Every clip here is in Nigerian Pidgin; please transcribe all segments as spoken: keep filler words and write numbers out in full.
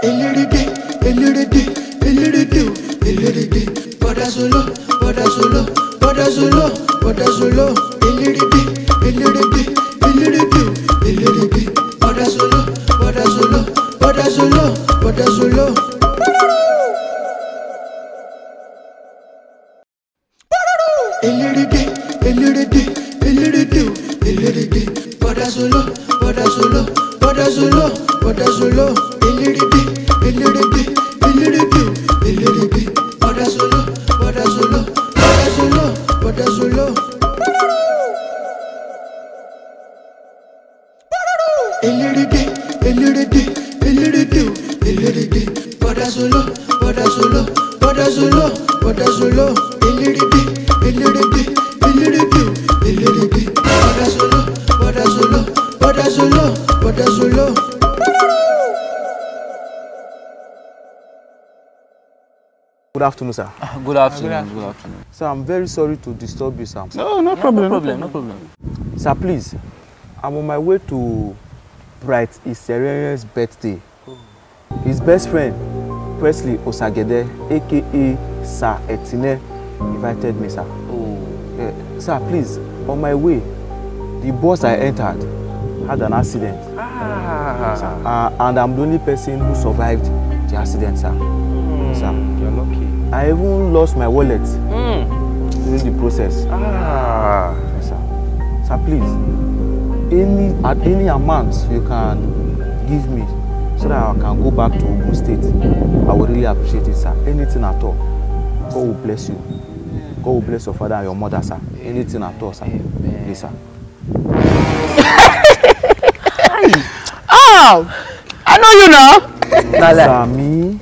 Eliridi, eliridi, eliridi, eliridi. Bọ́dá solo, bọ́dá solo, bọ́dá solo, bọ́dá solo. Eliridi, eliridi, eliridi, eliridi. Bọ́dá solo, bọ́dá solo, bọ́dá solo, bọ́dá solo. Eliridi, eliridi, eliridi, eliridi. Bọ́dá solo, bọ́dá solo, bọ́dá solo, bọ́dá solo. Eliridi, eliridi, eliridi, eliridi. Bọ́dá solo, bọ́dá solo, bọ́dá solo, bọ́dá solo. Eliridi, eliridi, eliridi, eliridi. Bọ́dá solo, bọ́dá solo, bọ́dá solo, bọ́dá solo. Eliridi, eliridi, eliridi, eliridi. Bọ́dá solo, bọ́dá solo, bọ́dá solo, bọ́dá solo. Good afternoon, sir. Good afternoon. Good afternoon. Sir, I'm very sorry to disturb you, sir. No, no problem, no problem, no problem. Sir, please, I'm on my way to Bright Iserere's birthday. His best friend, Presley Osagede, A K A Sir Etine, invited me, sir. Oh. Yeah, sir, please, on my way, the bus I entered had an accident. Ah. Sir, uh, and I'm the only person who survived the accident, sir. Hmm, sir, you're lucky. I even lost my wallet during the process. Ah. Yes, sir. Sir, please, any, at any amount you can give me so that I can go back to Ogun State, I would really appreciate it, sir. Anything at all. God will bless you. God will bless your father and your mother, sir. Anything at all, sir. Amen. Please, sir. Ah, I know you now. Na lie. Sir, me?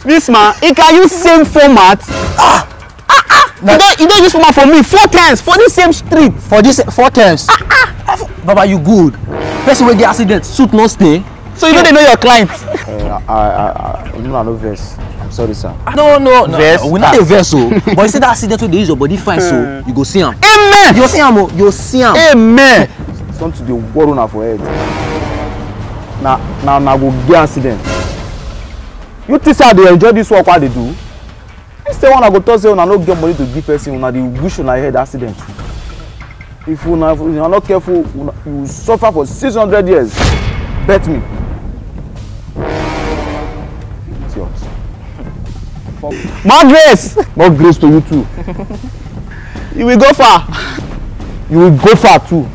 This man, he can use same format. Ah, ah, ah. You don, you don use format for me four times for this same street. For this four times. Ah, ah. Baba, you good. Person wey get accident, suit no stay. So you no dey know your client. Uh, I, I, I, I, una no vex. I'm sorry, sir. No, no, no. Vex? We no dey vex o. But you see that accident wey dey use your body fine, so you go see am. Amen. You go see am o. You go see am. Amen. Something dey worry una for head. Na, na, na go get accident. You think say I dey enjoy this work wey I dey do? Instead, una go talk say una no get money to give person, una dey wish una head accident. If una, if una no careful, una, you will suffer for six hundred years. Bet me. Idiot. More grace! More grace to you too. You will go far. You will go far too.